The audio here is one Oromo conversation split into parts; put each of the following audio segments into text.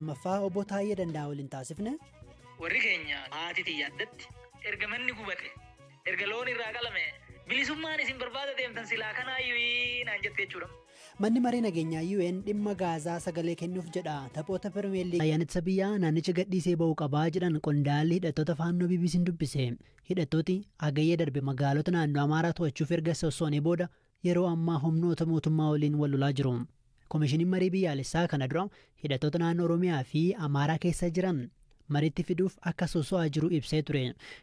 Lammaffaa obbo Taayyee Danda'aa waliin taasifne. Warri keenya haati tiyya addatti erga manni gubate, erga loon irraa qalame, bilisummaan isin barbaada deemtan silaa kanaayyuu naan jette jechuudha. Manni maree nageenyaa UN dhimma Gaazaa sagalee kennuuf jedha. Taphoota Pirimeer Liigii. Ayyaana ittisa biyyaa naannicha gadhiisee ba'uu qabaa jedhan qondaalli hidhattoota Faannoo BBC'n dubbise. Hidhattooti Hagayya darbe magaalota naannoo Amaaraa to'achuuf erga sosso'anii booda yeroo ammaa humnoota mootummaa waliin wal lolaa jiru. Komishiniin marii biyyaalessaa kana dura hidhattoota naannoo Oromiyaa fi Amaaraa keessa jiran mariitti fiduuf akka sosso'aa jiru ibsee ture.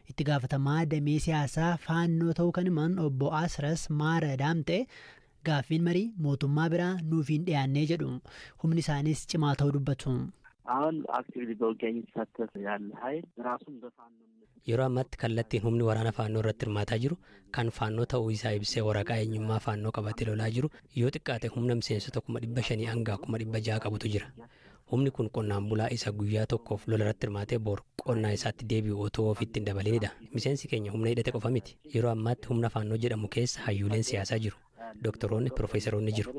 Itti gaafatamaa damee siyaasaa Faannoo ta'uu kan himan obbo Asras Maara Daamtee gaaffiin marii mootummaa biraa nuuf hin dhiyaannee jedhu. Humni isaanis cimaa ta'uu dubbatu. አሁን አክቲቭሊ በውጊያ እየተሳተፈ ያለ ኃይል ራሱን በፋኖነት Yeroo ammaatti kallattiin humni waraana Faannoo irratti hirmaataa jiru kan Faannoo ta'uu isaa ibsee waraqaa eenyummaa Faannoo qabatee lolaa jiru yoo xiqqaate humna miseensota 500,000 hanga 600,000 qabutu jira. Humni kun qonnaan bulaa isa guyyaa tokkoof lola irratti hirmaatee bor qonnaa isaatti deebi'u otoo ofitti hin dabalinidha. Miseensi keenya humna hidhate qofa miti. Yeroo ammaatti humna Faannoo jedhamu keessa hayyuuleen siyaasaa jiru. Doktoroonni, piroofeesaroonni jiru.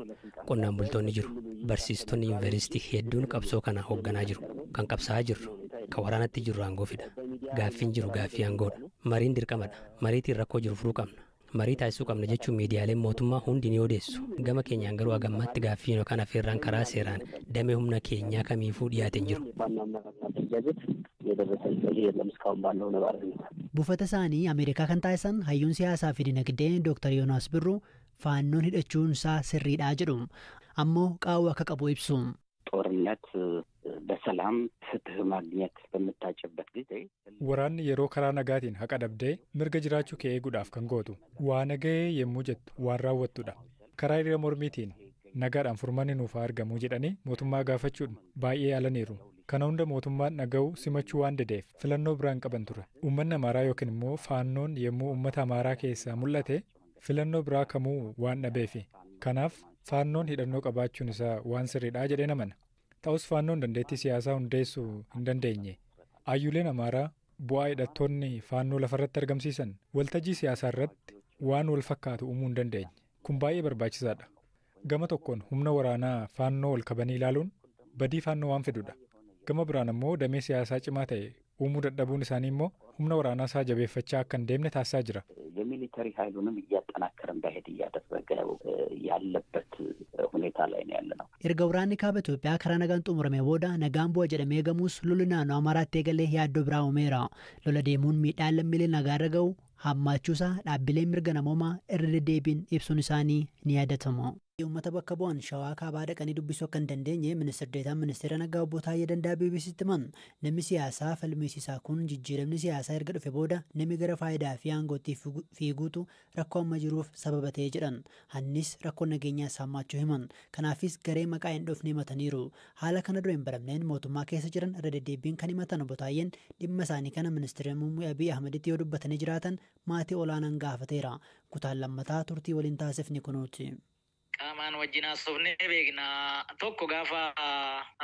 Qonnaan bultoonni jiru. Barsiistonni yuunivarsiitii hedduun qabsoo kana hoogganaa jiru. Kan qabsaa'aa jirru, kan waraanatti jirru aangoofidha. Gaaffiin jiru gaaffii aangoodha. Mariin dirqamadha. Mariitiin rakkoo jiru furuu qabna. Marii taasisuu qabna jechuun miidiyaaleen mootummaa hundi ni odeessu. Gama keenyaan garuu hagammaatti gaaffiin yookaan affeerraan karaa seeraan damee humna keenyaa kamiifuu dhiyaate hin jiru. የፋኖ አመራር አደረጃጀት የደረሰን ጥሪ የለም እስካሁን ባለው ነባራዊ ሁኔታ። Buufata isaanii Ameerikaa kan taasisan hayyuun siyaasaa fi dinagdee Dr. Yoonaas Birruu Faannoon hidhachuun isaa sirriidha jedhu. Ammoo qaawwa akka qabu ibsu. ጦርነት በሰላም ፍትህ ማግኘት በምታጭበት ጊዜ Waraanni yeroo karaa nagaatiin haqa dhabdee mirga jiraachuu kee eeguudhaaf kan gootu waa nagahee yommuu jettu waan raawwattudha. Karaa hiriira mormiitiin nagaadhaan furmaanni nuuf haa argamuu jedhanii mootummaa gaafachuun baay'ee yaalaniiru. Kana hunda mootummaan dhaga'uu simachuu waan dideef filannoo biraa hin qaban ture. Uummanni Amaaraa yookiin immoo Faannoon yommuu uummata Amaaraa keessaa mul'ate filannoo biraa kamuu waan dhabeefi. Kanaaf Faannoon hidhannoo qabaachuun isaa waan sirriidha jedheen amana. Ta'us Faannoon dandeettii siyaasaa hundeessuu hin dandeenye. Hayyuuleen Amaaraa bu'aa hidhattoonni Faannoo lafarratti argamsiisan waltajjii siyaasaa irratti waan wal fakkaatu uumuu hin dandeenye. Kun baay'ee barbaachisaadha. Gama tokkoon humna waraanaa Faannoo ol qabanii ilaaluun badii Faannoo waan fidudha. Gama biraan ammoo damee siyaasaa cimaa ta'e uumuu dadhabuun isaanii immoo humna waraanaa isaa jabeeffachaa akka hin deemne taasisaa jira. የሚሊተሪ ኃይሉንም እያጠናከረ እንዳይሄድ እያደረገ ያለበት ሁኔታ ላይ ነው ያለ ነው። Erga waraanni kaaba Itoophiyaa karaa nagaan xumurame booda nagaan bu'a jedhamee eegamus lolli naannoo Amaaraatti eegalee yaaddoo biraa uumeera. Lola deemuun miidhaan lammiilee nagaarra ga'u hammaachuusaa dhaabbileen mirga namoomaa irra deddeebiin ibsuun isaanii ni yaadatama. Uummata bakka bu'an Shawaa Kaabaa dhaqanii dubbisuu akka hin dandeenye Ministir Deetaan Ministeera Nagaa Obbo Taayyee Danda'aa BBCtti himan. Namni siyaasaa falmisiisaa kun jijjiiramni siyaasaa erga dhufe booda namni gara faayidaa fi aangootti fiiguutu rakkoo amma jiruuf sababa ta'e jedhan. Hannis rakkoo nageenyaa hammaachuu himan. Kanaafis garee maqaa hin dhoofne himataniiru. Haala kana dura hin baramneen mootummaa keessa jiran irra deddeebiin kan himatan Obbo Taayyeen dhimma isaanii kana Ministeera Muummee Abiy Ahmeditti yoo dubbatanii jiraatan maatii olaanaan gaafateera. Kutaan lammataa turtii waliin taasifni kunuuti. Qaamaan wajjin haasofnee beekna. Tokko gaafa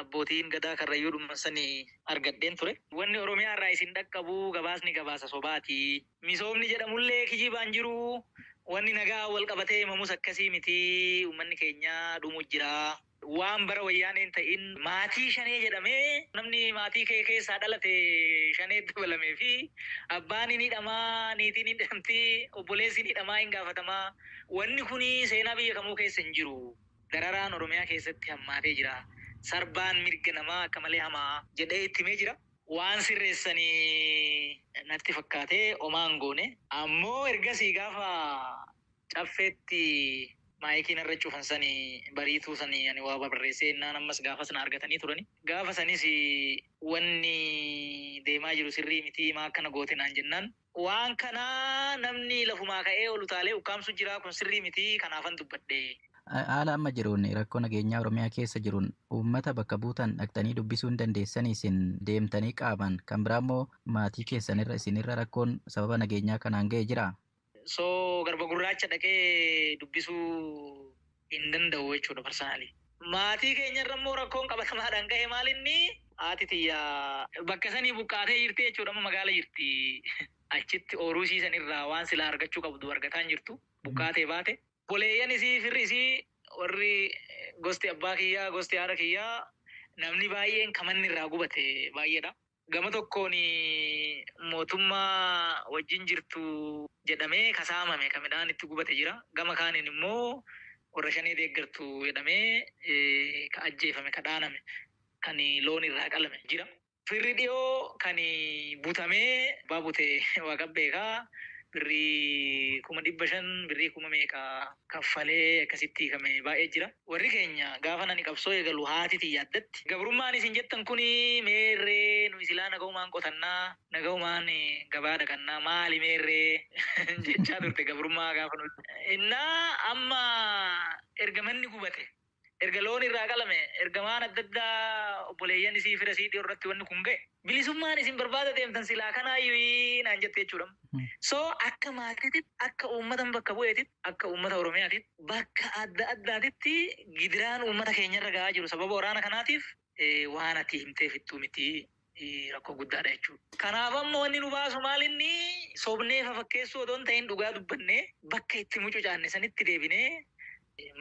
abbootiin gadaa Karrayyuu dhumman sanii argadheen ture. Wanni Oromiyaa irraa isin dhaqqabu gabaasni gabaasa sobaati. Misoomni jedhamullee kijibaan jiru. Wanni nagaa wal qabatee himamus akkasii miti. Uummanni keenya dhumu jira. Waan bara wayyaaneen ta'in maatii shanee jedhamee namni maatii kee keessaa dhalate shanee dabalamee fi abbaan ni hidhamaa, niitiin ni hidhamti, obboleessi ni hidhamaa hin gaafatamaa. Wanni kuni seenaa biyya kamuu keessa hin jiru. Dararaan Oromiyaa keessatti hammaatee jira. Sarbaan mirga namaa akka malee hamaa jedhee itti himee jira. Waan sirreessanii natti fakkaatee omaan goone. Ammoo ergasii gaafa caffeetti maayikiin irra cufan sanii bariituu sanii ani waa barreessee innaan ammas gaafa sana argatanii turani. Gaafa sanis wanni deemaa jiru sirrii miti maa akkana goote naan jennaan. Waan kanaa namni lafumaa ka'ee ol utaalee ukkaamsu jira kun sirrii miti kanaafan dubbadhe. Haala amma jiruun rakkoo nageenyaa Oromiyaa keessa jiruun uummata bakka buutan dhaqxanii dubbisuu hin dandeessanii isin deemtanii qaaman kan biraa immoo maatii keessanirra isinirra rakkoon sababa nageenyaa kanaan ga'e jiraa? So garba gurraacha dhaqee dubbisuu hin danda'u jechuudha personally. Maatii keenyarra immoo rakkoon qabatamaadhaan gahe maal inni haati tiyya bakka sanii buqqaatee jirti jechuudha amma magaala jirti. Achitti ooruu ishii sanirraa waan silaa argachuu qabdu argataa hin jirtu buqqaatee baate. Obboleeyyan isii firri isii warri gosti abbaa kiyyaa gosti haadha kiyyaa Namni baay'een kamanni irraa gubate baay'eedha. Gama tokkoon mootummaa wajjin jirtu jedhamee kasaamame kan midhaan itti gubate jira. Gama kaaniin immoo warra shanee deeggartu jedhamee ka ajjeefame, ka dhaaname, kan loon irraa qalame jira. Firri dhiyoo kan butamee abbaa bute waaqa beekaa birrii 500,000, birrii kuma meeqa kaffalee akkasitti hiikame baay'ee jira. Warri keenya gaafa nani qabsoo eegalu haati tiyya addatti. Gabrummaan isin jettan kuni meerree, nu isilaa nagaumaan qotannaa, nagaumaan gabaa dhaqannaa, maali meerree jechaa turte gabrummaa gaafa nu. Innaa amma erga manni gubate, erga loon irraa qalame, erga waan adda addaa obboleeyyan isii fira isii dhiyoo irratti wanni kun ga'e, bilisummaan isin barbaada deemtan silaa kanaayyuu naan jette jechuudha. So akka maatiitti, akka uummata bakka bu'eetitti, akka uummata Oromiyaatitti, bakka adda addaatitti gidiraan uummata keenyarra gahaa jiru sababa waraana kanaatiif waan ati himtee fixxuu miti, rakkoo guddaadha jechuudha. Kanaaf amma wanni nu baasu maalinni sobnee fafakkeessuu otoo hin ta'in dhugaa dubbannee bakka itti mucucaanne sanitti deebinee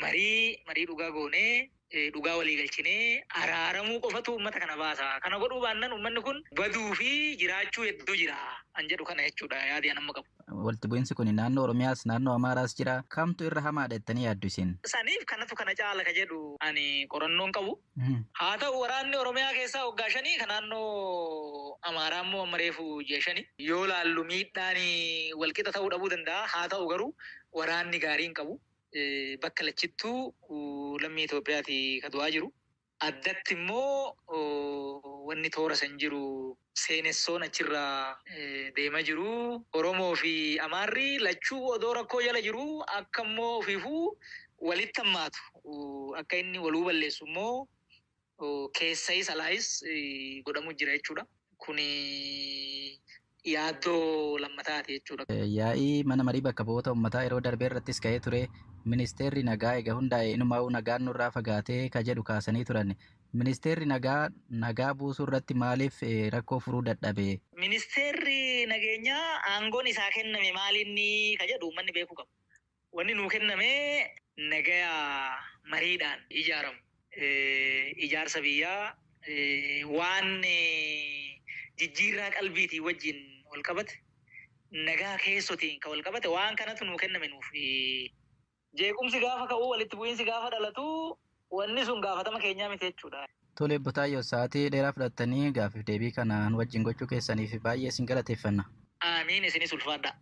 marii dhugaa goonee, dhugaa walii galchinee araaramuu qofatu uummata kana baasa. Kana godhuu baannaan uummanni kun baduu fi jiraachuu hedduu jira an jedhu kana jechuudha yaadi an amma qabu. Walitti bu'iinsi kun naannoo Oromiyaas naannoo Amaaraas jira. Kamtu irra hamaadha jettanii yaaddu isin? Saniif kanatu kana caala ka jedhu ani qorannoon qabu. Haa ta'u, waraanni Oromiyaa keessaa waggaa 5, kan naannoo Amaaraa immoo amma reefu ji'a 5. Yoo laallu miidhaan walqixa ta'uu dhabuu danda'a. Haa ta'u garuu waraanni gaarii hin qabu. Bakka lachittuu lammii Itoophiyaati ka du'aa jiru. Addatti immoo wanni toora san jiru seenessoon achirraa deema jiru. Oromoo fi Amaarri lachuu odoo rakkoo jala jiru akka immoo ofiifuu walitti hammaatu. Akka inni waluu balleessu immoo keessayis alaayis godhamu jira jechuudha. Kuni yaaddoo lammataati jechuudha. Yaa'ii mana marii bakka bu'oota uummataa yeroo darbee irrattis ka'ee ture. Ministeerri nagaa egaa hundaa'e inumaa'uu nagaan nurraa fagaatee ka jedhu kaasanii turan. Ministeerri nagaa nagaa buusuu irratti maaliif rakkoo furuu dadhabe? Ministeerri nageenyaa aangoon isaa kenname maalinni ka jedhu uummanni beekuu qaba. Wanni nuu kenname nagaya mariidhaan ijaaramu. Ijaarsa biyyaa waan jijjiirraa qalbiitii wajjin wal qabate, nagaa keessotiin kan wal qabate, waan kanatu nuu kenname nuuf. Jeequmsi gaafa ka'u, walitti bu'iinsi gaafa dhalatu, wanni sun gaafatama keenyaa miti jechuudha. Tole Butaayyoo, sa'aatii dheeraa fudhattanii gaaffiif deebii kanaan wajjin gochuu keessaniif baay'ee isin galateeffanna. Amiin, isinis ulfaadha.